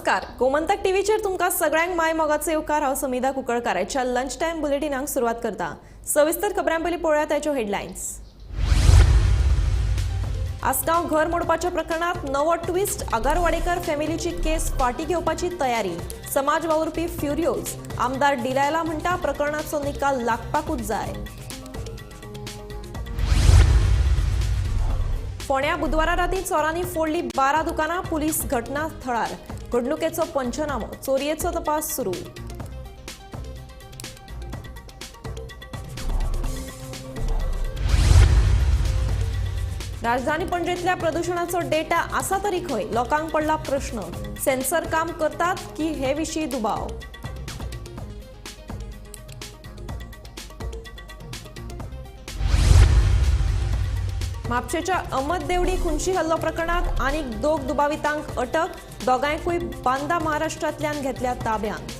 नमस्कार, गोमंतक टीव्हीचेर तुमकां सगळ्यांक my मोगाचो येवकार. हांव समिधा कुंकळकार आयच्या लंच टायम बुलेटिनाक सुरवात करता. सविस्तर खबरां पयलीं पळोवया ताच्यो हेडलायन्स. आसगांव घर मोडपाच्या प्रकरणात नवो ट्विस्ट. आगरवाडेकर फॅमिलीची केस फाटी घेवपाची तयारी. समाज वावुरपी फ्युरियोज. आमदार डिलायला म्हणटा प्रकरणाचो निकाल लागपाकूच जाय. फोंड्या बुधवारा राती चोरांनी फोडली 12 दुकानां. पुलीस घटना थळार. घडणुकेचो पंचनामो. चोरयेचो तपास सुरू. राजधानी पणजेतल्या प्रदूषणाचो डेटा आसा तरी खंय? लोकांक पडला प्रश्न. सेन्सर काम करतात की हे विशीं दुबाव. म्हापशेच्या अहमद देवडी खुनशी हल्लो प्रकरणात आनीक 2 दुबावितांक अटक. दोगांयकूय बांदा महाराष्ट्रांतल्यान घेतल्या ताब्यांत.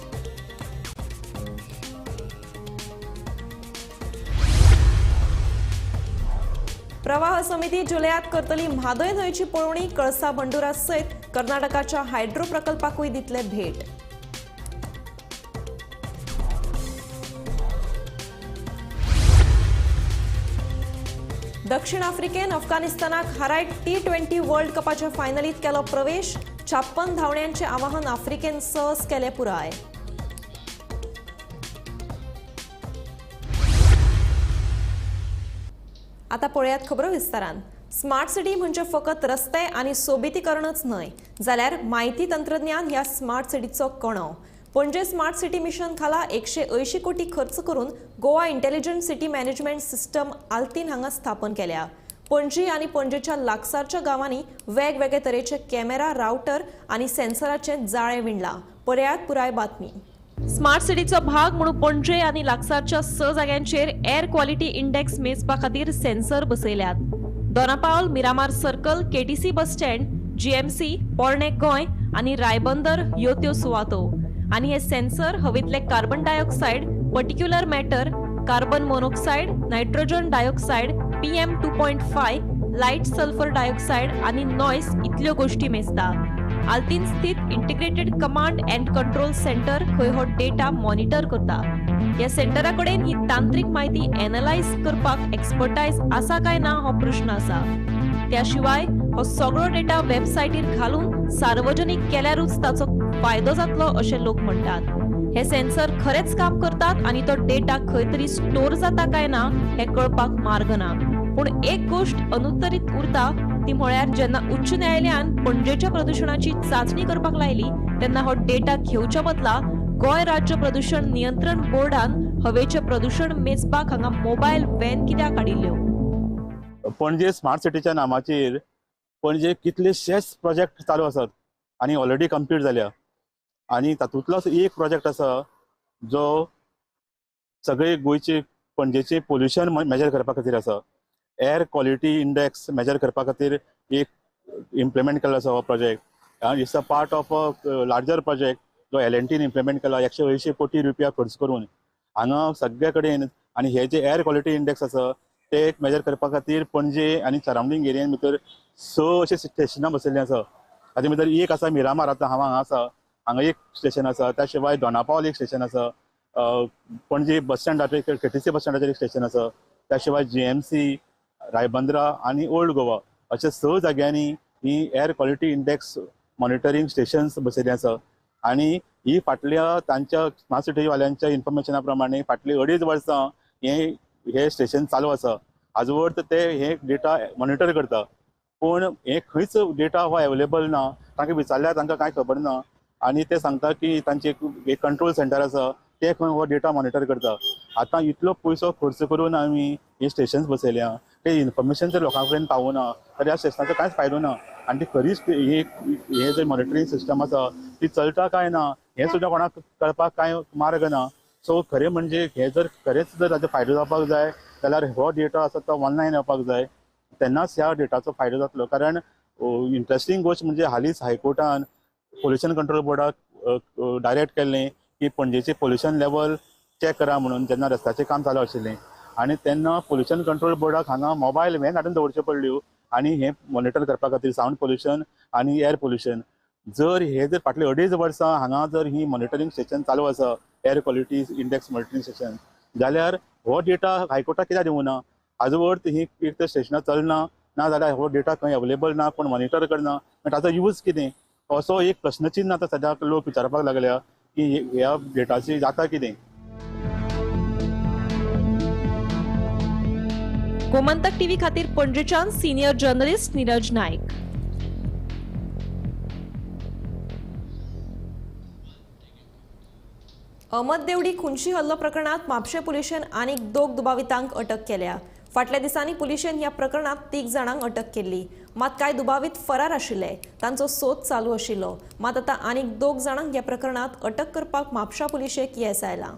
प्रवाह समिती जुलयात करतली म्हादय न्हंयची पळोवणी. कळसा भंडुरा सयत कर्नाटकाच्या हायड्रो प्रकल्पाकूय दितले भेट. दक्षिण आफ्रिकेन अफगाणिस्तानाक हारायत T20 world कपाच्या फायनलीत केलो प्रवेश. 56 धांवड्यांचे आवाहन आफ्रिकेन सहज केले पुराय. आता पळयात खबरो विस्तारान. स्मार्ट सिटी म्हणजे फकत रस्ते आनी सोबितीकरणच न्हय, जाल्यार माहिती तंत्रज्ञान ह्या स्मार्ट सिटीचो कणो. पणजे स्मार्ट सिटी मिशन खाला 180 कोटी खर्च करून Goa intelligent city management system आल्तीन हांगा स्थापन केल्या. पणजी आनी पणजेच्या लागसारच्या गांवांनी वेगवेगळे तरेचे कॅमेरा, रावटर आनी सेन्सराचे जाळे विणला. पळयात पुराय बातमी. स्मार्ट सिटीचो भाग म्हणून पणजे आनी लागसारच्या 6 जाग्यांचेर एअर क्वालिटी इंडेक्स मेजपा खातीर sensor बसयल्यात. Dona Paula, Miramar circle, KTC bus stand, GMC, पोरणे गोंय आनी रायबंदर ह्यो त्यो सुवातो. आनी हे sensor हवेंतले carbon dioxide, particular matter, carbon monoxide, nitrogen dioxide, PM 2.5, light sulphur dioxide आनी नॉयस इतल्यो गोश्टी मेजता. आल्तीन स्थित integrated command and control centre खंय हो डेटा मॉनिटर करता. ह्या सेंटरा कडेन ही तांत्रीक म्हायती एनलायज करपाक एक्सपर्टायज आसा काय ना हो प्रश्न आसा. त्या शिवाय हो सगळो डेटा वेबसायटीर घालून सार्वजनीक केल्यारूच ताचो फायदो जातलो अशें लोक म्हणटात. हे सेन्सर खरेंच काम करतात आनी तो डेटा खंय तरी स्टोर जाता काय ना हें कळपाक मार्ग ना. पूण एक गोश्ट अनुत्तरीत उरता ती म्हळ्यार जेन्ना उच्च न्यायालयान पणजेच्या प्रदुशणाची चांचणी करपाक लायली तेन्ना हो डेटा घेवच्या बदला गोंय राज्य प्रदूषण नियंत्रण बोर्डान हवेचें प्रदूषण मेजपाक हांगा मोबायल व्हॅन कित्याक काडिल्ल्यो? पणजे स्मार्ट सिटीच्या नामाचेर पणजे कितलेशेच प्रोजेक्ट चालू आसात आनी ऑलरेडी कंप्लीट जाल्या. आनी तातूंतलोच एक प्रोजेक्ट आसा जो सगळे गोंयचे पणजेचे पोल्युशन मेजर करपा खातीर आसा. एअर क्वॉलिटी इंडेक्स मेजर करपा खातीर एक इम्प्लिमेंट केल्लो आसा हो project. It's a part of a larger project जो L&Tन इम्प्लिमेंट केला 180 कोटी रुपया खर्च करून हांगा सगळे कडेन. आनी हे जे एअर क्वॉलिटी इंडेक्स आसा ते एक मेजर करपा खातीर पणजे आनी सरावंडींग एरियान भितर 6 अशे स्टेशनां बसयल्लीं आसा. ताचे भितर एक आसा मिरामार, आतां हांव हांगा आसा, हांगा एक स्टेशन आसा. त्या शिवाय दोनापावल एक स्टेशन आसा, पणजे बस स्टँडाचेर KTC बस स्टँडाचेर एक स्टेशन आसा. त्या शिवाय GMC, Ribandar आनी ओल्ड गोवा अशे 6 जाग्यांनी ही air quality index monitoring stations बसयल्लीं आसा. आनी ही फाटल्या तांच्या स्मार्ट सिटीवाल्यांच्या इन्फॉर्मेशना प्रमाणे फाटली 2.5 वर्सां हे स्टेशन चालू आसा. आजवर ते हे डेटा मॉनिटर करता, पूण हे खंयच डेटा हो अवेलेबल ना. तांकां विचारल्यार तांकां कांय खबर ना आनी ते सांगता की तांचे एक कंट्रोल सेंटर आसा ते खंय हो डेटा मॉनिटर करता. आतां इतलो पयसो खर्च करून आमी ही स्टेशन्स बसयल्या, ते इन्फॉर्मेशन जर लोकां कडेन पावना तर ह्या स्टेशनाचो कांयच फायदो ना. आनी ती खरीच हे जे मॉनिटरींग सिस्टम आसा ती चलता काय ना हें सुद्दां कोणाक कळपाक कांय मार्ग ना. सो खरें म्हणजे हे जर खरेंच जर ताचो फायदो जावपाक जाय जाल्यार हो डेटा आसा तो ऑनलायन येवपाक जाय, तेन्नाच ह्या डेटाचो फायदो जातलो. कारण इंट्रस्टींग गोश्ट म्हणजे हालींच हायकोर्टान पोल्युशन कंट्रोल बोर्डाक डायरेक्ट केल्लें की पणजेचें पोल्युशन लेवल चॅक करा म्हणून जेन्ना रस्त्याचें काम चालू आशिल्लें. आनी तेन्ना पोल्युशन कंट्रोल बोर्डाक हांगा मोबायल व्हॅन हाडून दवरच्यो पडल्यो आनी हें मॉनिटर करपा खातीर सावंड पोल्युशन आनी एअर पोल्युशन. जर हे जर फाटले 2.5 वर्सां हांगा जर ही मॉनिटरींग स्टेशन चालू आसा, air quality index monitoring station, जाल्यार हो डेटा हायकोर्टाक कित्याक दिवना? आजवर ही एक तर स्टेशनां चलना, ना जाल्यार हो डेटा खंय अवेलेबल ना, कोण मॉनिटर करना, ताचो यूज कितें, असो एक प्रश्नचिन्ह आतां सद्याक लोक विचारपाक लागल्या की ह्या डेटाची जाता कितें. गोमंतक टीव्ही खातीर पणजेच्यान सिनियर जर्नलिस्ट नीरज नायक. अहमद देवडी खुनशी हल्लो प्रकरणात म्हापशें पुलिशेन आनीक 2 दुबावितांक अटक केल्या. फाटल्या दिसांनी पुलिशेन ह्या प्रकरणात 3 जाणांक अटक केल्ली, मात कांय दुबावीत फरार आशिल्ले, तांचो सोद चालू आशिल्लो. मात आतां आनीक 2 जाणांक ह्या प्रकरणात अटक करपाक म्हापशा पुलिशेक येस आयलां.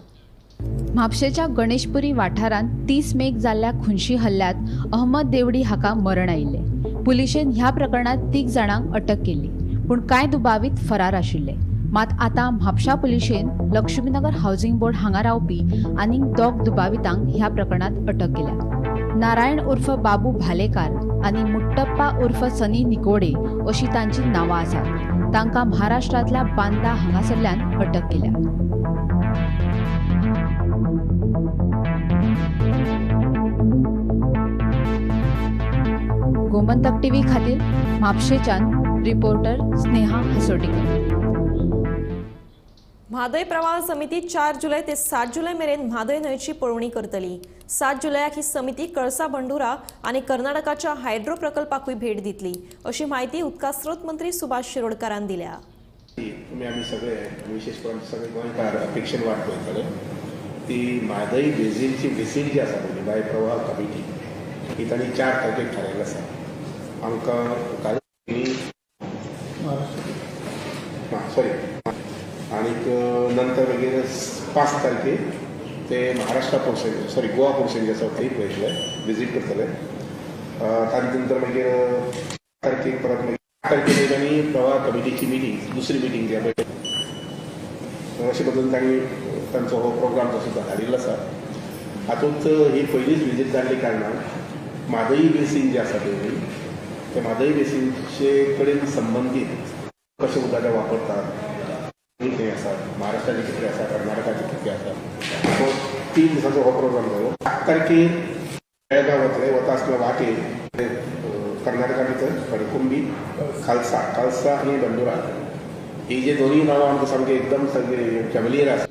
म्हापशेच्या गणेशपुरी वाठारांत 30 मेक जाल्ल्या खुनशी हल्ल्यांत अहमद देवडी हाका मरण आयिल्लें. पुलिशेन ह्या प्रकरणात 3 जाणांक अटक केल्ली, पूण कांय दुबावीत फरार आशिल्ले. मात आतां म्हापशा पुलिशेन लक्ष्मीनगर हावसिंग बोर्ड हांगा रावपी आनीक 2 दुबावितांक ह्या प्रकरणात अटक केल्या. नारायण उर्फ बाबू भालेकार आनी मुट्टप्पा उर्फ सनी निकोडे अशी तांची नांवां आसात. तांकां महाराष्ट्रांतल्या बांदा हांगासरल्यान अटक केल्या. गोमंतक टीव्ही खातीर म्हापशेच्यान रिपोर्टर स्नेहा हसोटीकर. म्हादय प्रवाह समिती 4 जुलय ते 7 जुलय मेरेन म्हादय न्हंयची पळोवणी करतली. 7 जुलयाक ही समिती कळसा भंडुरा आनी कर्नाटकाच्या हायड्रो प्रकल्पाकूय भेट दितली, अशी माहिती उदका स्रोत मंत्री सुभाष शिरोडकारान दिल्या. तुमी आमी सगळे, विशेष करून सगळे गोंयकार अपेक्षेन वाट पळयतले ती म्हादय बेजीनची विजीट जी आसा पळय, म्हादय प्रवाह कमिटी, ही तांणी 4 तारखेक थारायल्ली आसा. आमकां काल सॉरी आनीक नंतर मागीर 5 तारखेक ते Maharashtra portion sorry Goa portion जे आसा थंय पळयतले, विजीट करतले. ताजे नंतर मागीर तारखेक परत मागीर 8 तारखेक तांणी प्रवाह कमिटीची मिटींग, दुसरी मिटींग जी आसा पळय, अशे पद्दतीन तांणी तांचो हो प्रोग्राम तसो धाडिल्लो आसा. हातूंत ही पयलीच विजीट जाल्ली कारणान म्हादय बेसीन जे आसा पळय, ते म्हादय बेसीनचे कडेन संबंदीत कशें उदकाचें वापरतात, खंय आसा, महाराष्ट्राचे कितले आसा, कर्नाटकाचे कितले आसा, सो 3 दिसांचो हो प्रोग्राम जालो. 8 तारखेर बेळगांव वतले, वता आसतना वाटेर कर्नाटका भितर कणकुंबी, खालसा, खालसा आनी बंडुरा ही जे दोनूय नांवां आमकां सामके एकदम सगळे फेमिलियर आसा.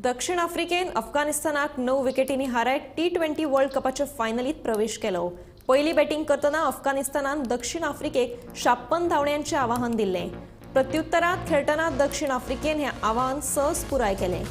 दक्षिण आफ्रिकेन अफगाणिस्तानाक 9 विकेटींनी हारायत T20 world कपाच्या फायनलीत प्रवेश केलो. पयली बॅटिंग करतना अफगाणिस्तानान दक्षिण आफ्रिकेक 56 धांवड्यांचें आवाहन दिल्लें. प्रत्युत्तरात खेळटना दक्षिण आफ्रिकेन हें आव्हान सहज पुराय केलें.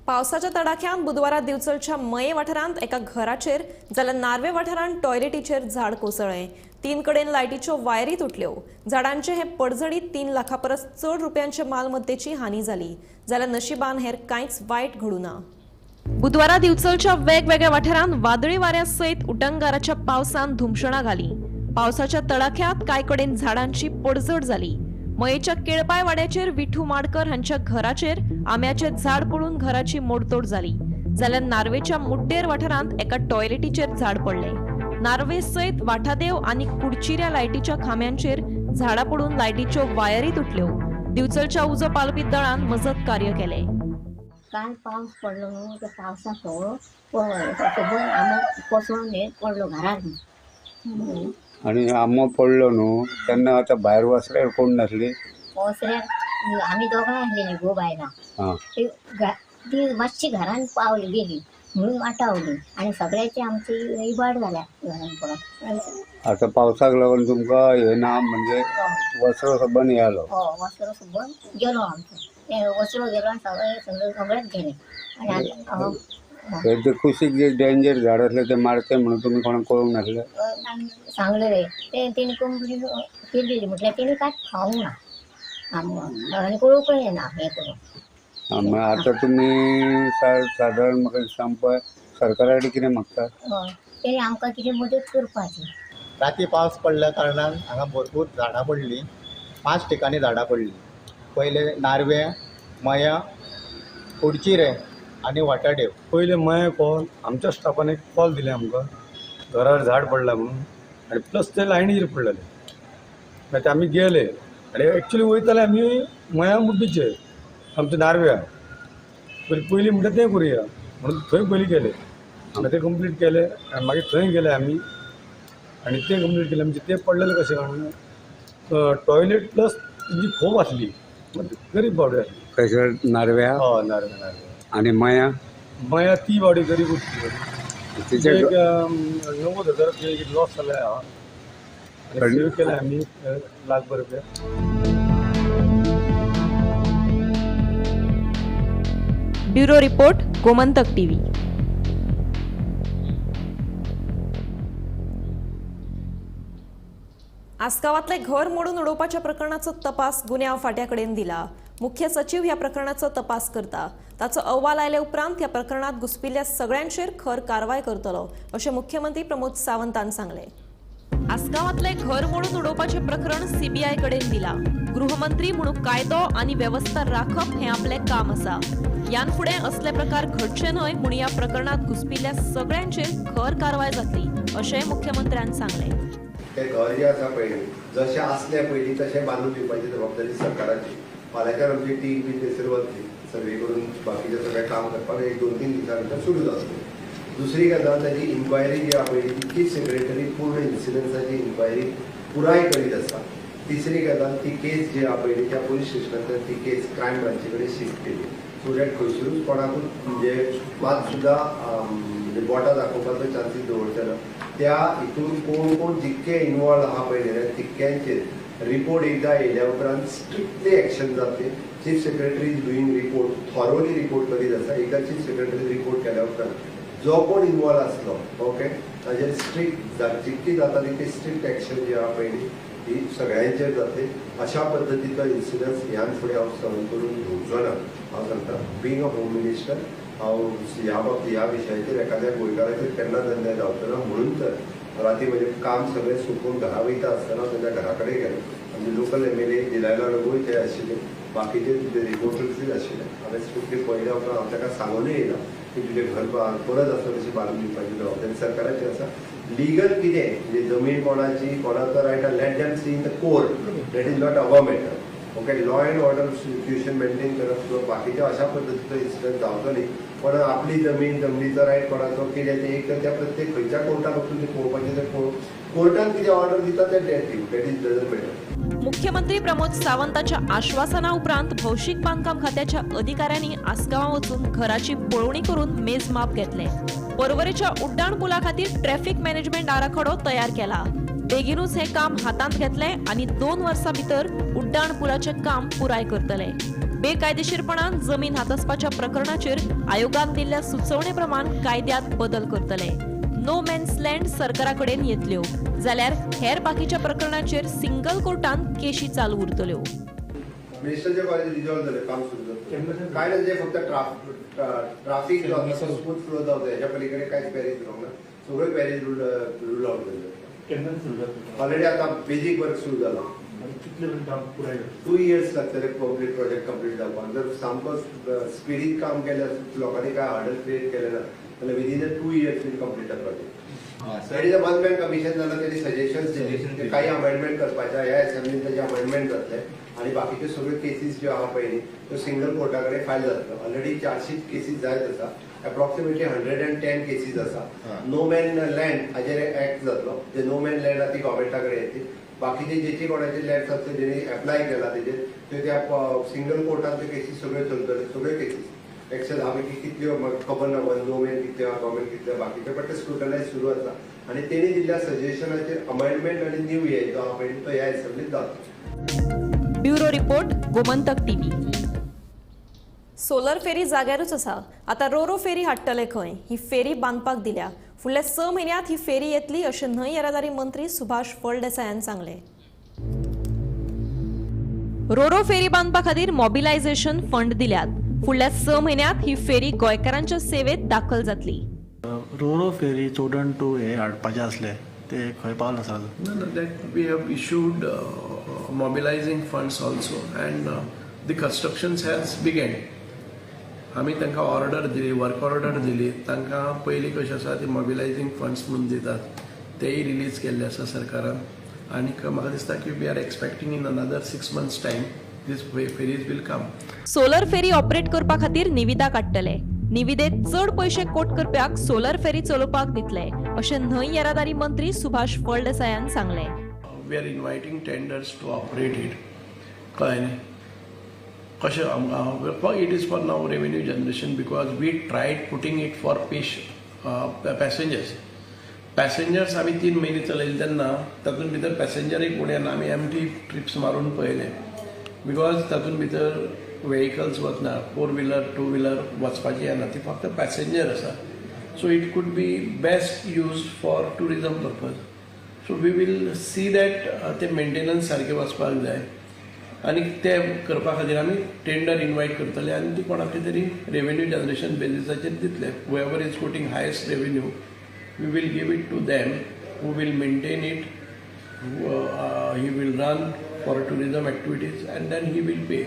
पावसाच्या तडाख्यान बुधवारा दिवचलच्या मये वाठारांत एका घराचेर जाल्यार नार्वे वाठारांत टॉयलेटीचेर झाड कोसळ्ळें. 3 कडेन लायटीच्यो वायरी तुटल्यो. झाडांचे हे पडझडीत 3 लाखां परस चड रुपयांचे मालमत्तेची हानी जाली, जाल्यार नशिबान हेर कांयच वायट घडूं ना. बुधवारा दिवचलच्या वेगवेगळ्या वाठारांत वादळी वाऱ्या सयत उटंगाराच्या पावसान धुमशणां घाली. पावसाच्या तडाख्यात कांय कडेन झाडांची पडझड जाली. मयेच्या केळपाय वाड्याचेर विठू माडकर हांच्या घराचेर आंब्याचें झाड पडून घराची मोडतोड जाली, जाल्यार नार्वेच्या मुड्डेर वाठारांत एका टॉयलेटीचेर झाड पडलें. नार्वे सयत वाठादेव आनी कुडचिऱ्या लायटीच्या खांब्यांचेर झाडां पडून लायटीच्यो वायरी तुटल्यो. दिवचलच्या उजो पालोवपी दळान मजत कार्य केलें. काल पावस पडलो न्हू, त्या पावसाक सगळो आंबो कोसळून हे पडलो घरात. आनी आंबो पडलो न्हू तेन्ना आतां भायर वसऱ्यार कोण नासली? वसऱ्यार आमी दोगांय आसलेली गो बायलां. ती मातशी घरान पावली गेली म्हणून वाटावली आनी सगळ्याची आमची इबाड जाल्या घरान पडोन. आतां पावसाक लागून तुमकां हें ना म्हणजे वसरो सबंद गेलो? हय, वसरो सबंद गेलो आमचो, वसरो गेलो आनी सगळें सगळेंच गेलें. आनी आतां हे कुशीक जे डेंजर झाड आसलें ते मारते म्हणून तुमी कोणाक कळूंक नासलें? सांगलें रे, ते तेणी कंप्लेन केल्ली म्हटल्यार तेणी कांयच खावंक ना आनी कळूंकय येना हें करून. आतां तुमी सादारण म्हाका दिसता पळय सरकारा कडेन कितें मागता? तेणी आमकां कितें मदत करपाची. राती पावस पडल्या कारणान हांगा भरपूर झाडां पडलीं. 5 ठिकाणी झाडां पडलीं. पयलें नार्वे, मया, कुडचिरे आनी वाटाडेव. पयले मया कॉल आमच्या स्टाफान एक कॉल दिले आमकां, घरार झाड पडला म्हणून, आनी प्लस ते लायनीचेर पडलेले. मागीर ते आमी गेले आनी एक्चुली वयताले आमी मया मुड्डीचेर, आमच्या नारव्या. पयलीं म्हणटा तें करुया म्हणून थंय पयलीं गेले, मागीर तें कंप्लीट केलें आनी मागीर थंय गेले आमी आनी तें कंप्लीट केलें. म्हणजे तें पडलेलें कशें कारण टॉयलेट प्लस तेंची खोप आसली, गरीब बावडी आसली. खंयसर नारव्या? हय, नारव्या नारव्या. आनी मया? मया ती बावडी गरीब उरली. एक 90,000 रुपया लॉस जाले आहा, सेव केले आमी लाखभर रुपया. Bureau report, Gomantak TV. आसगांवांतलें घर मोडून उडोवपाच्या प्रकरणाचो तपास गुन्यांव फांट्याकडेन दिला. मुख्य सचीव ह्या प्रकरणाचो तपास करता. ताचो अहवाल आयले उपरांत ह्या प्रकरणात घुसपिल्ल्या सगळ्यांचेर खर कारवाय करतलो अशें मुख्यमंत्री प्रमोद सावंतान सांगलें. आसगांवांतलें घर मोडून उडोवपाचें प्रकरण सीबीआय कडेन दिला. गृहमंत्री म्हणून कायदो आनी वेवस्था राखप हें आपलें काम आसा. ह्यान फुडें असले प्रकार घडचे न्हय म्हूण ह्या प्रकरणात घुसपिल्ल्या सगळ्यांचेर खर कारवाय जातली अशें मुख्यमंत्र्यान सांगलें. ते घर जे आसा पळय जशें आसलें पयलीं तशें बांदून दिवपाची जबाबदारी सरकाराची. फाल्यांच्यान आमची टीम बी थंयसर वतली सर्वे करून बाकीचें सगळें काम करपाक 1-2-3 दिसां भितर सुरू जातलें. दुसरी गजाल, ताजी इन्क्वायरी जी आहा पळय ती चीफ सेक्रेटरी पूर्ण इन्सिडन्साची इन्क्वायरी पुराय करीत आसा. तिसरी गजाल, ती केस जी आहा पळय त्या पुलीस स्टेशनांतल्यान ती केस क्रायम ब्रांची कडेन शिफ्ट केली, सो that खंयसरूच कोणाकूच म्हणजे मात सुद्दां म्हणजे बोटां दाखोवपाचो चान्सीस दवरचे ना. त्या हितून कोण कोण जितके इनवॉल्व आहा पळय तितक्यांचेर रिपोर्ट एकदां येयल्या उपरांत स्ट्रिक्टली एक्शन जातली. Chief secretary is doing report, thoroughly report करीत आसा. एकदां चीफ सेक्रेटरी रिपोर्ट केल्या उपरांत जो कोण इनवॉल्व आसलो ओके ताजेर स्ट्रिक्ट जितकी जाता तितकी स्ट्रिक्ट एक्शन जी आहा पळय ही सगळ्यांचेर जातली. अशा पद्दतीचो इन्सिडन्स ह्यान फुडें हांव सहन करून घेवचो ना. हांव सांगता, बीइंग अ होम मिनिस्टर हांव ह्या बाबतीत ह्या विशयाचेर एखाद्या गोंयकाराचेर केन्नाच अन्याय जावचो ना. म्हणून तर राती म्हजें काम सगळें सोंपोवन घरा वयता आसतना तांच्या घरा कडेन गेलो. आमचे लोकल MLA दिलायला लोबोय ते आशिल्ले, बाकीचे रिपोर्टर्सूय आशिल्ले. हांवें स्ट्रिक्टली पळयल्या उपरांत हांव ताका सांगूनय येयला की तुजें घर परत आसा तशें बांदून दिवपाची जबाबदारी सरकाराची आसा. लिगल कितें म्हणजे जमीन कोणाची कोणाचो रायट आहा, let them see in the court, that is not our matter. Okay, law and order situation maintain करप किंवा बाकीच्या अशा पद्दतीचो इन्सिडंट जावचो न्ही. पण आपली जमीन जमनीचो रायट कोणाचो कितें तें एक तर त्या प्रत्येक खंयच्या कोर्टाक वचून तें पळोवपाचें, तें कोर्टान कितें ऑर्डर दिता तें that is doesn't matter. मुख्यमंत्री प्रमोद सावंताच्या आश्वासना उपरांत भौशीक बांदकाम खात्याच्या अधिकाऱ्यांनी आसगांवां वचून घराची पळोवणी करून मेजमाप घेतले. पर्वरेच्या उड्डाण पुला खातीर ट्रॅफिक मॅनेजमेंट आराखडो तयार केला. बेगीनूच हें काम हातांत घेतलें आनी 2 वर्सां भितर उड्डाण पुलाचें काम पुराय करतले. बेकायदेशीरपणान जमीन हातासपाच्या प्रकरणाचेर आयोगान दिल्ल्या सुचोवणे प्रमाण कायद्यांत बदल करतले. नो मॅन्स लँड सरकारा कडेन येतल्यो जाल्यार हेर बाकीच्या प्रकरणाचेर सिंगल कोर्टान केशी चालू उरतल्यो. मिनिस्टरचे कॉलेज रिजॉल्व जालें, काम सुरू जातलें. कांय ना, जे फक्त ट्राफीक जो आसा स्मूथ फ्लो जावचो हेच्या पलीकडे कांयच बॅरेज उरूंक ना, सगळ्यो बॅरेज रूल आउट जाल्यो. ऑलरेडी आतां बेजीक वर्क सुरू जाला. 2 इयर्स लागतले कंप्लीट प्रोजेक्ट कंप्लीट जावपाक. जर सामको स्पिडीन काम केलें, लोकांनी कांय हार्डल क्रिएट केलें ना जाल्यार within a 2 years will complete a project. That is a one man commission जाला, तेणी सजेशन्स दिले, काही अमेंडमेंट करपाचे ह्या असेंब्लीन ताजे अमेंडमेंट जातले आनी बाकीच्यो सगळ्यो केसीस ज्यो आहा पळय न्ही त्यो सिंगल कोर्टा कडेन फायल जातल्यो. ऑलरेडी 400 केसीस जायत आसा, एप्रॉक्सिमेटली 110 केसीस आसा. नो मॅन लँड हाजेर एक्ट जातलो, जे नो मॅन लँड आहा ती गव्हर्मेंटा कडेन येतली. बाकीचे जेची कोणाचे लँड्स आसतले जेणी एप्लाय केला तेजेर त्यो त्या सिंगल कोर्टान त्यो केसीस सगळ्यो चलतल्यो. सगळ्यो केसीस 110 पैकी कितल्यो खबर ना, नो मॅन कितल्यो गव्हर्मेंट कितल्यो बाकीचे, बट ते स्क्रुटनायज सुरू आसा आनी तेणी दिल्ल्या सजेशनाचेर अमेंडमेंट आनी न्यू हे जो आहा पळय तो ह्या असेंब्लीत जातलो. Bureau report, Gomantak TV. Solar ferry जाग्यारूच आसा, आतां रोरो फेरी हाडटले खंय? ही फेरी बांदपाक दिल्या. फुडल्या 6 म्हयन्यांत ही फेरी येतली अशें न्हंय येरादारी मंत्री सुभाष फळदेसायान सांगलें. रोरो फेरी बांदपा खातीर मोबिलायझेशन फंड दिल्यात. फुडल्या 6 म्हयन्यांत ही फेरी गोंयकारांच्या सेवेत दाखल जातली. रोरो फेरी चोडण टू हे हाडपाचें आसले ते खंय पावल आसा? No, that we have issued mobilizing funds also, and The constructions has began. आमी तांकां ऑर्डर दिली, वर्क ऑर्डर दिली तांकां. पयलीं कशें आसा, ती मोबिलायजींग फंड्स म्हणून दितात, तेय रिलीज केल्ले आसा सरकारान. आनीक म्हाका दिसता की we are expecting in another 6 months time these ferries will come. Solar ferry operate करपा खातीर निविदा काडटले. निविदेत चड पयशे कोट करप्याक सोलर फेरी चलोवपाक दितले, अशें न्हंय येरादारी मंत्री सुभाष फळदेसायान सांगलें. We are inviting tenders to operate it. कळ्ळें न्ही? कशें आमकां, it is for now revenue generation, because we tried putting it for passengers. Passengers आमी 3 म्हयने चलयले तेन्ना तातूंत भितर पॅसेंजरय कोण येना. आमी एमटी ट्रिप्स मारून पळयले, because तातूंत भितर वेहिकल्स वतना, फोर व्हिलर, टू व्हिलर वचपाची येना, ती फक्त पॅसेंजर आसा. So it could be best use for tourism purpose. So we will see that ते मेंटेनन्स सारकें वचपाक जाय आनी ते करपा खातीर आमी टेंडर इनवायट करतले आनी ती कोणाकय तरी रेवेन्यू जनरेशन बेजिसाचेर दितले. Whoever is quoting highest revenue, we will give it to them, who will maintain it, he will run for tourism activities and then he will pay.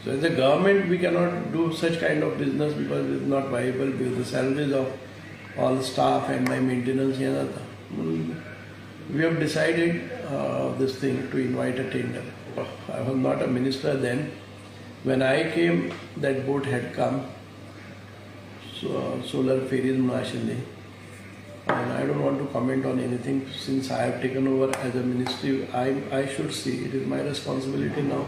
So as a government, we cannot do such kind of business because it's not viable, because the salaries of all staff and my maintenance हें जाता. म्हणून we have decided this thing to invite a tender. I was not a minister then. When I came, that boat had come. So, solar ferries म्हणून आशिल्ली. And I don't want to comment on anything since I have taken over as a ministry. I should see, it is my responsibility now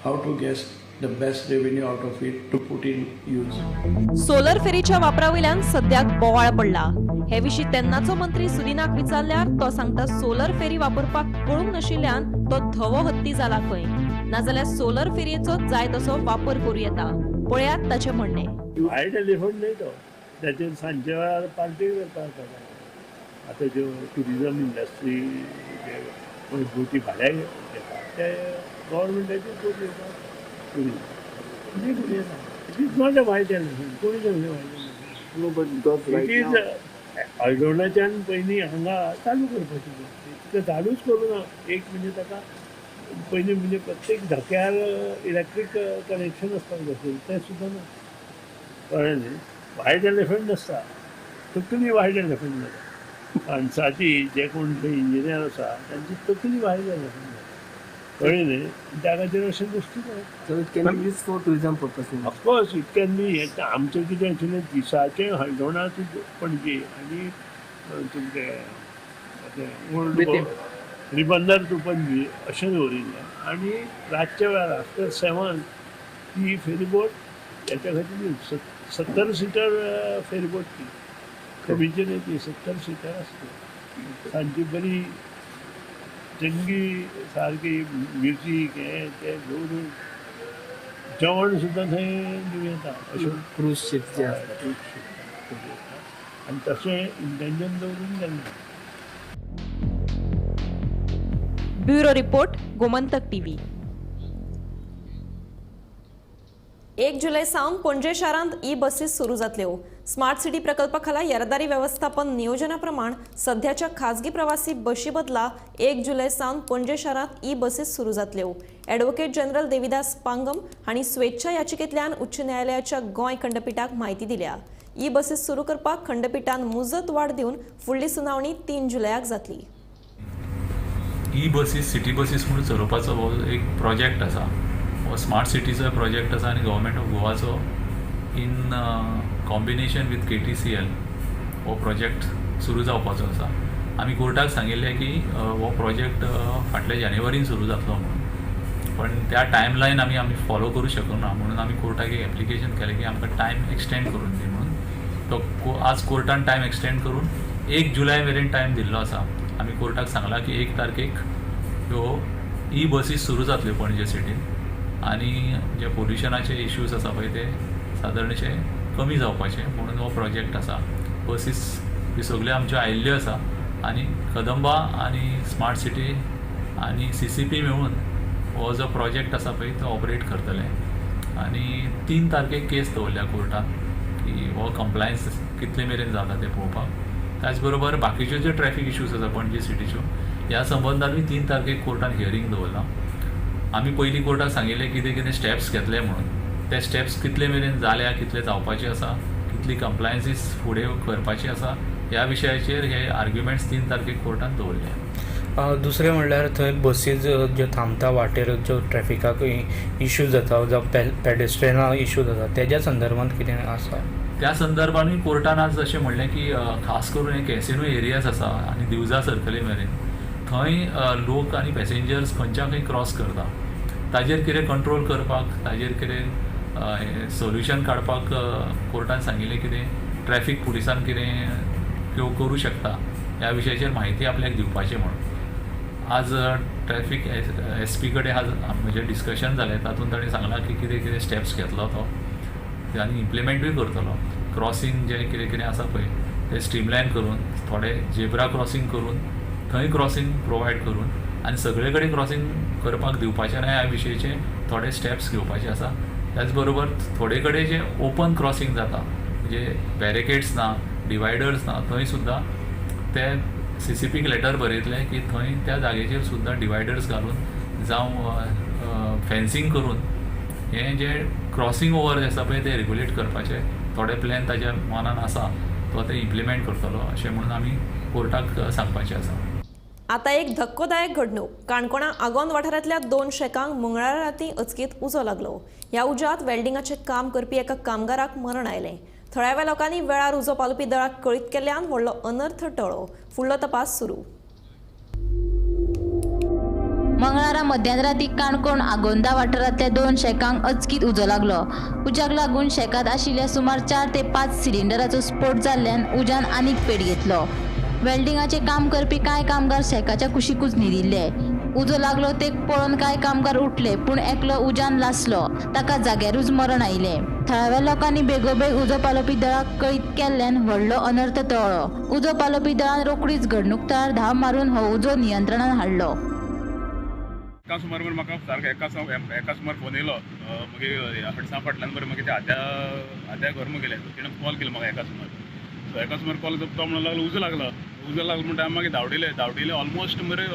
how to get the best revenue out of it to put in use. Solar फेरीच्या वापरावयल्यान सद्याक बोवाळ पडला. हे विशीं तेन्नाचो मंत्री सुदिनाक विचारल्यार तो सांगता, सोलर फेरी वापरपाक कळूंक नाशिल्ल्यान तो धवो हत्ती जाला खंय, नाजाल्यार सोलर फेरयेचो जाय तसो वापर करूं येता. पळयात ताचें म्हणणें. वायट एलिफंट न्हय तो. ताचेर सांजच्या वेळार पार्टी करपाक जाता. आतां ज्यो ट्युरिजम इंडस्ट्री, जे बोटी भाड्याक घेता, ते गव्हर्मेंटाचे बोटी येता टुरिजम ती करूं येता. It is not a white elephant. कोणी सांगलें white elephant? No, but because it right is now, हळदोणाच्यान पयलीं हांगा चालू करपाची गरज. तिका चालूच करूं ना. एक म्हणजे ताका पयलीं म्हणजे प्रत्येक धक्यार इलेक्ट्रीक कनेक्शन आसपाक जाय आशिल्लें, तें सुद्दां ना. कळ्ळें न्ही? वायट एलिफंट नासता, तकली वायट एलिफंट जाता माणसाची. जे कोण थंय इंजिनियर आसा तांची तकली वायट एलिफंट जाता. कळ्ळें न्ही? त्या खातीर अशें गोश्टी जाता. So it can be used for tourism purposes. Of course it can be. हें आमचें कितें आशिल्लें, दिसाचें हळदोणा टू पणजी आनी तुमचें ओल्ड बेतीम. रिबंदर टू पणजी अशें दवरिल्लें आनी रातच्या वेळार आफ्टर 7 ती फेरीबोट हेच्या खातीर. 70 सिटर फेरीबोट ती, कमीची न्ही ती, 70 सिटर आसता. सांजची बरी चंगी सारकी म्युजीक हें तें दवरून जेवण सुद्दां थंय दिवं येता अशें. क्रूज शिप जे आसतात. क्रूज शिप आनी तशें इंटेन्शन दवरून गेल्लें. Bureau report, Gomantak TV. 1 जुलय सावन पणजे शारांत ई बसीस सुरू जातल्यो. स्मार्ट सिटी प्रकल्पा खाला येरादारी वेवस्थापन नियोजना प्रमाण सध्याच्या खाजगी प्रवासी बशी बदला 1 जुलय सावन पणजे शारांत ई बसीस सुरू जातल्यो. ॲडव्होकेट जनरल देविदास पांगम हांणी स्वेच्छा याचिकेंतल्यान उच्च न्यायालयाच्या गोंय खंडपिठाक म्हायती दिल्या. ई बसीस सुरू करपाक खंडपिठान मुजत वाड दिवन फुडली सुनावणी 3 जुलयाक जातली. ई बसीस, सिटी बसीस म्हणून चलोवपाचो हो एक प्रोजेक्ट आसा. हो स्मार्ट सिटीचो प्रोजेक्ट आसा आनी गव्हर्मेंट ऑफ गोवाचो in combination with KTCL हो प्रोजेक्ट सुरू जावपाचो आसा. आमी कोर्टाक सांगिल्लें की हो प्रोजेक्ट फाटल्या जानेवारीन सुरू जातलो म्हणून, पण त्या टायमलायन आमी फॉलो करूं शकना म्हणून आमी कोर्टाक एक एप्लिकेशन केलें की आमकां टायम एक्सटेंड करून दी म्हणून. तो आज कोर्टान टायम एक्सटेंड करून 1 जुलय मेरेन टायम दिल्लो आसा. आमी कोर्टाक सांगलां की 1 तारखेक ह्यो ई बसीस सुरू जातल्यो पणजे सिटीन आनी जे पोल्युशनाचे इश्यूज आसा पळय, ते सादारणशे कमी जावपाचे म्हणून हो प्रोजेक्ट आसा. बसीस ह्यो सगल्यो आमच्यो आयिल्ल्यो आसा आनी कदंबा आनी स्मार्ट सिटी आनी सीसीपी मेळून हो जो प्रोजेक्ट आसा पळय, तो ऑपरेट करतले. आनी 3 तारखेक केस दवरल्या कोर्टान की हो कंप्लायन्स कितले मेरेन जाता तें पळोवपाक. त्याच बरोबर बाकीच्यो ज्यो ट्रॅफीक इश्यूज आसा पणजे सिटीच्यो, ह्या संबंदानूय 3 तारखेक कोर्टान हियरींग दवरलां. आमी पयलीं कोर्टाक सांगिल्लें कितें कितें स्टेप्स घेतले म्हणून, ते स्टेप्स कितले मेरेन जाल्या, कितले जावपाचे आसा, कितली कंप्लायन्सीस फुडें करपाची आसा, ह्या विशयाचेर हे आर्ग्युमेंट्स 3 तारखेक कोर्टान दवरले. दुसरें म्हणल्यार थंय बसीज ज्यो थांबता वाटेर, ज्यो ट्रॅफिकाक इश्यू जाता जावं पेडेस्ट्रियनाक इश्यू जाता, तेज्या संदर्भात कितें आसा? त्या संदर्भानूय कोर्टान आज अशें म्हणलें की खास करून हे कॅसिनो एरियाज आसा आनी दिवजा सर्कली मेरेन थंय लोक आनी पॅसेंजर्स खंयच्या खंय क्रॉस करता, ताजेर कितें कंट्रोल करपाक, ताजेर कितें सोल्युशन काडपाक कोर्टान सांगिल्लें कितें ट्रॅफीक पुलिसान कितें त्यो करूं शकता ह्या विशयाचेर म्हायती आपल्याक दिवपाची म्हणून. आज ट्रॅफीक एस पी कडेन आज म्हजें डिस्कशन जालें, तातूंत ताणें सांगलां की कितें कितें स्टेप्स घेतलो तो आनी इम्प्लिमेंटूय करतलो. क्रॉसींग जें कितें कितें आसा पळय तें स्ट्रीमलायन करून, थोडे जेब्रा क्रॉसींग करून थंय क्रॉसींग प्रोवायड करून आनी सगळे कडेन क्रॉसींग करपाक दिवपाचें ना ह्या विशयचे थोडे स्टेप्स घेवपाचे आसा. त्याच बरोबर थोडे कडेन जे ओपन क्रॉसींग जाता, म्हणजे बॅरिकेड्स ना, डिवायडर्स ना, थंय सुद्दां ते CCPक लेटर बरयतले की थंय त्या जागेचेर सुद्दां डिवायडर्स घालून जावं फेन्सींग करून हें जें क्रॉसींग ओवर जें आसा पळय तें रेगुलेट करपाचें थोडे प्लॅन ताज्या मनान आसा, तो ते इम्प्लिमेंट करतलो अशें म्हणून आमी कोर्टाक सांगपाचें आसा. आतां एक धक्कोदायक घडणूक. काणकोणा आगोंद वाठारांतल्या 2 शेकांक मंगळारा रातीं अचकीत उजो लागलो. ह्या उज्यांत वेल्डिंगाचें काम करपी एका कामगाराक मरण आयलें. थळाव्या लोकांनी वेळार उजो पालोवपी दळाक कळीत केल्ल्यान व्हडलो अनर्थ टळ्ळो. फुडलो तपास सुरू. मंगळारा मध्यानराती काणकोण आगोंदा वाठारांतल्या 2 शेकांक अचकीत उजो लागलो. उज्याक लागून शेकांत आशिल्ल्या सुमार 4 ते 5 सिलिंडराचो स्फोट जाल्ल्यान उज्यान आनीक पेट घेतलो. वेल्डिंगाचें काम करपी कांय कामगार शेकाच्या कुशीकूच न्हिदिल्ले. उजो लागलो ते पळोवन कांय कामगार उठले, पूण एकलो उज्यान लासलो, ताका जाग्यारूच मरण आयलें. थळाव्या लोकांनी बेगोबेग उजो पालोवपी दळाक कळीत केल्ल्यान व्हडलो अनर्थ टळ्ळो. उजो पालोवपी दळान रोखडीच घडणूक थळार धांव मारून हो उजो नियंत्रणात हाडलो. एका सुमार म्हाका सारको एका सुमार फोन येयलो. मागीर हडसां फाटल्यान बरें मागीर ते आद्या घर मुगेलें, तिणें कॉल केलो म्हाका एका सुमार. सो एका सुमार कॉल तो म्हणूंक लागलो उजो लागलो, उजो लागलो म्हणटा आमी मागीर धांवडिले ऑलमोस्ट मरे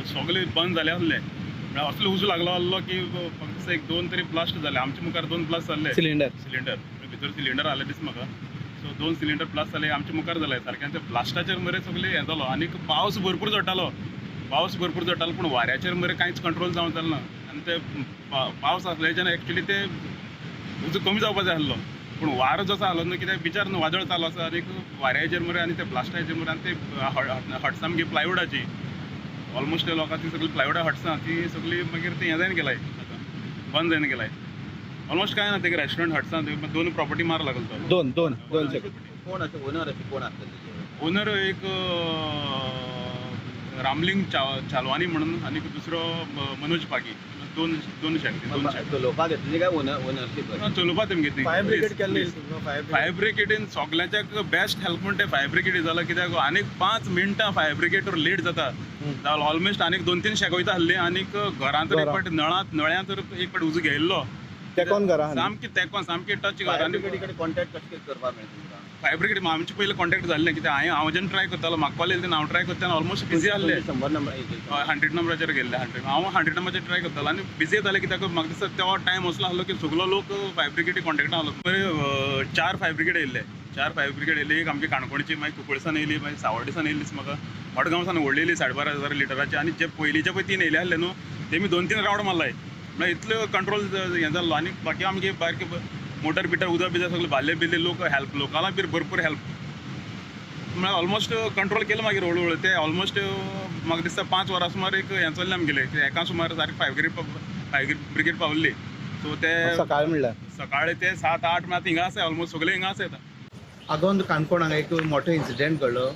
सगळे बंद जाले आसले. म्हळ्यार असलो उजो लागलो आसलो की फक्त एक 2 तरी ब्लास्ट जाले आमच्या मुखार, 2 ब्लास्ट जाल्ले. सिलिंडर भितर सिलिंडर आसले दीस म्हाका. सो 2 सिलिंडर ब्लास्ट जाले आमच्या मुखार जाले सारकें. ते ब्लास्टाचेर मरे सगळे हें जालो आनी पावस भरपूर झडटालो, पावस भरपूर झडटालो, पूण वाऱ्याचेर मरे कांयच कंट्रोल जावंक जालें ना. आनी ते पावस आसल्याच्यान एक्चुली ते उजो कमी जावपाक जाय आसलो, पूण वारो जसो आसलो न्हू कित्याक बिचार न्हू वादळ चालू आसा आनी वाऱ्याचेर मरे आनी ते ब्लास्टाचेर मरे आनी ते हटसां मागीर प्लायवुडाची ऑलमोस्ट लोकां ती सगळी प्लायवुडा हटसां ती सगळी मागीर ते हें जायन गेलाय, आतां बंद जायन गेलाय ऑलमोस्ट. कांय ना ते रेस्टॉरंट हटसां 2 प्रॉपर्टी मार लागलो तो. दोन कोण अशें ओनर अशें कोण आसतले? ओनर एक रामलिंग चालवानी म्हणून आनी दुसरो मनोज पागी. दोन शेक चलोवपाक घेतली काय ओनरशीप? चलोवपाक तेमी घेतली. फायर ब्रिगेड केल्ली. फायर ब्रिगेडीन सगल्यांच्याक बेस्ट हेल्प म्हणटा फायर ब्रिगेड जाला, कित्याक आनीक 5 मिनटां फायर ब्रिगेड लेट जाता जाल्यार ऑलमोस्ट आनीक 2-3 शेक वयता आसली. आनीक घरांत तर एक फावट नळ्यांत तर एक फावट उजो घेयल्लो, तेकोन घरा सामकी तेकोन सामकी टच. फायर ब्रिगेडी कॉन्टेक्ट कशें करपाक मेळटा तुमकां? फायर ब्रिगेड आमचे पयलीं कॉन्टेक्ट जाल्लें, कित्याक हांव जेन्ना ट्राय करतालो म्हाका कॉल येयलो तेन्ना हांव ट्राय करतालो ऑलमोस्ट बिजी आसले. 100 नंबर 100 नंबराचेर गेल्ले, 100 हांव 100 नंबराचेर ट्राय करतालो आनी बिजी येताले, कित्याक म्हाका दिसता तेवा टायम असलो आसलो की सगलो लोक फायर ब्रिगेडी कॉन्टेक्टान आसलो. बरें 4 फायर ब्रिगेड येयल्ले, 4 फायर ब्रिगेड येयली. एक आमची काणकोणची, मागीर कुंकळसान येयली, मागीर सावड्डेसान येयली म्हाका, मडगांवसान व्हडली येयली 12,500 लिटराची. आनी जे पयलींचे पळय 3 येयले आसले न्हू तेमी 2-3 रावंड मारलाय, म्हळ्यार इतलो कंट्रोल हें जाल्लो. आनी बाकी आमगे बारके मोटर बिटर उदक बिदक सगळें भायले बिल्ले लोक हेल्प, लोकांक बी भरपूर हेल्प, म्हळ्यार ऑलमोस्ट कंट्रोल केलें मागीर हळू हळू. ते ऑलमोस्ट म्हाका दिसता 5 वरां सुमार एक हें चल्लें आमगेलें, एका सुमार सारकें फायर ब्रिगेड पावल्ली. सो ते सकाळी म्हणल्यार सकाळी ते 7-8 म्हळ्यार हिंगा आसा ऑलमोस्ट सगळे हिंगा आसा. आगोंद काणकोण हांगा एक मोठो इन्सिडेंट घडलो.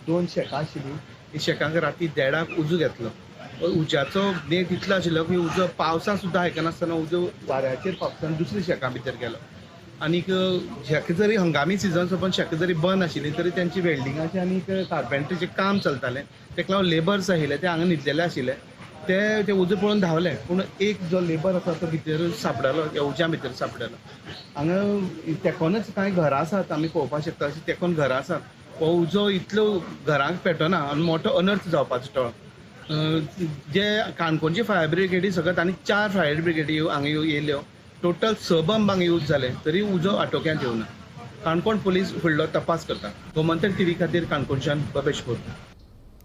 2 शेकां आशिल्लीं, ती शेकांक राती 1:30 उजो घेतलो. उज्याचो नेट इतलो आशिल्लो की उजो पावसा सुद्दां आयकनासतना उजो वाऱ्याचेर पावसान दुसऱ्या शेकां भितर गेलो. आनीक शेकां जरी हंगामी सिजन सोंपून शेकां जरी बंद आशिल्ली तरी तेंची वेल्डिंगाचें आनी कार्पेंट्रीचें काम चलतालें. तेका लागून लेबर्स आशिल्ले ते हांगा न्हिदलेले आशिल्ले, ते उजो पळोवन धांवले. पूण एक जो लेबर आसा तो भितर सापडलो, त्या उज्या भितर सापडलो. हांगा तेकोनच कांय घरां आसात, आमी पळोवपाक शकता अशीं तेकोन घरां आसात. हो उजो इतलो घरांक पेटना आनी मोठो अनर्थ जावपाचो टळो. जे काणकोणची फायर ब्रिगेडी सगळ्यात आनी 4 फायर ब्रिगेडी हांगा येयल्यो. टोटल 6 बंब हांगा यूज जाले तरी उजो आटोक्यांत येवना. काणकोण पुलीस फुडलो तपास करता. गोमंतक टीव्ही खातीर काणकोणच्यान बबेश बोरकर.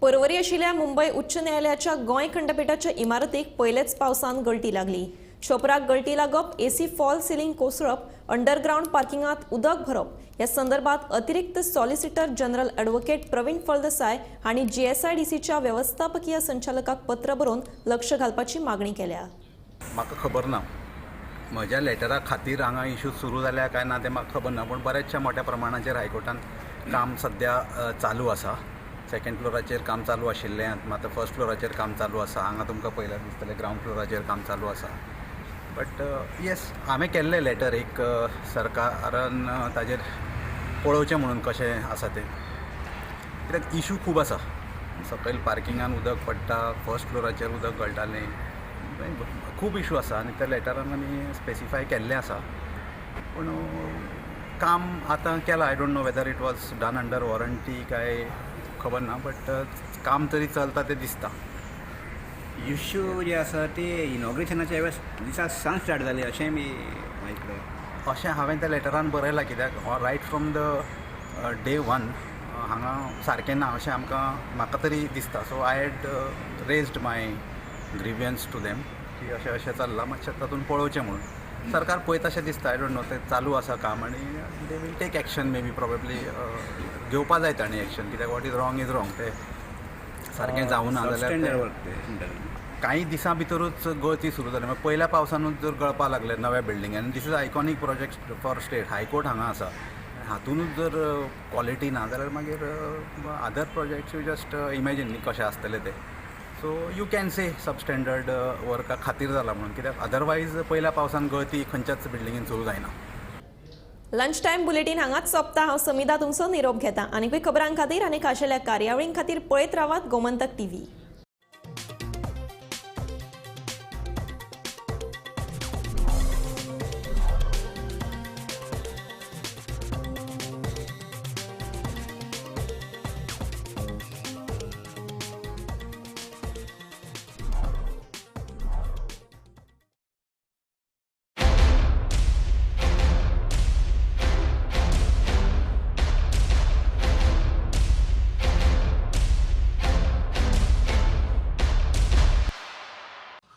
परवरी आशिल्ल्या मुंबय उच्च न्यायालयाच्या गोंय खंडपीठाच्या इमारतीक पयलेच पावसान गळटी लागली. छपराक गळटी लागप, एसी फॉल सिलिंग कोसळप, अंडरग्रावंड पार्किंगांत उदक भरप ह्या संदर्भात अतिरिक्त solicitor general advocate Pravin Faldesai हांणी जीएसआयडीसीच्या वेवस्थापकीय संचालकाक पत्र बरोवन लक्ष घालपाची मागणी केल्या. म्हाका खबर ना म्हज्या लेटरा खातीर हांगा इशू सुरू जाल्या काय ना तें म्हाका खबर ना, पूण बऱ्याचशा मोठ्या प्रमाणाचेर हायकोर्टान काम सद्या चालू आसा. सेकंड फ्लोराचेर काम चालू आशिल्लें, आतां फर्स्ट फ्लोराचेर काम चालू आसा. हांगा तुमकां पळयल्यार दिसतलें ग्रावंड फ्लोराचेर काम चालू आसा. बट येस, हांवें केल्लें लेटर एक सरकारान ताजेर पळोवचें म्हणून कशें आसा तें, कित्याक इशू खूब आसा. सकयल पार्किंगान उदक पडटा, फर्स्ट फ्लोराचेर उदक गळटालें, खूब इशू आसा आनी त्या लेटरान आमी स्पेसिफाय केल्लें आसा. पूण काम आतां केलां, I don't know whether it was done under warranty काय खबर ना, बट काम तरी चलता तें दिसता. इश्यू जे आसा ते इनॉग्रेशनाच्या वेळेस दिसा सान स्टार्ट जाले अशें मी आयकलें. अशें हांवें त्या लेटरान बरयलां, कित्याक right from the day one हांगा सारकें ना अशें आमकां म्हाका तरी दिसता. So I had raised my grievance to them की अशें अशें चल्लां, मातशें तातूंत पळोवचें म्हणून. सरकार पळयता अशें दिसता. I don't know, तें चालू आसा काम आनी they will take action, maybe probably घेवपा जाय तांणी एक्शन, कित्याक what is wrong is wrong, तें सारकें जावना जाल्यार कांय दिसां भितरूच गळती सुरू जाली. मागीर पयल्या पावसानूच जर गळपा लागले नव्या बिल्डिंग, आनी this is iconic project for state, high court हांगा आसा, हातूनच जर क्वॉलिटी ना जाल्यार मागीर other projects you just imagine न्ही कशें आसतलें तें. So you can say substandard वर्का खातीर जाला म्हणून, कित्याक अदरवायज पयल्या पावसान गळती खंयच्याच बिल्डिंगेन सुरू जायना. लंच टायम बुलेटीन हांगाच सोंपता. हांव समिधा तुमचो निरोप घेता. आनीकूय खबरां खातीर आनी खाशेल्या कार्यावळीं खातीर पळयत रावात गोमंतक टीव्ही.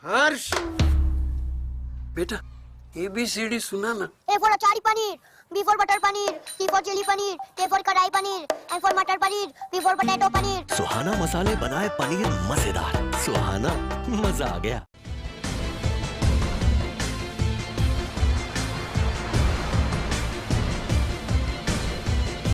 हर्ष बेटा, ABCD सुना ना. A for achari paneer, B for butter paneer, C for chilli paneer, K for kadai paneer, M for matar paneer, P for potato paneer. Suhana मसाले बनाए पनीर मजेदार. सुहाना मजा आ गया.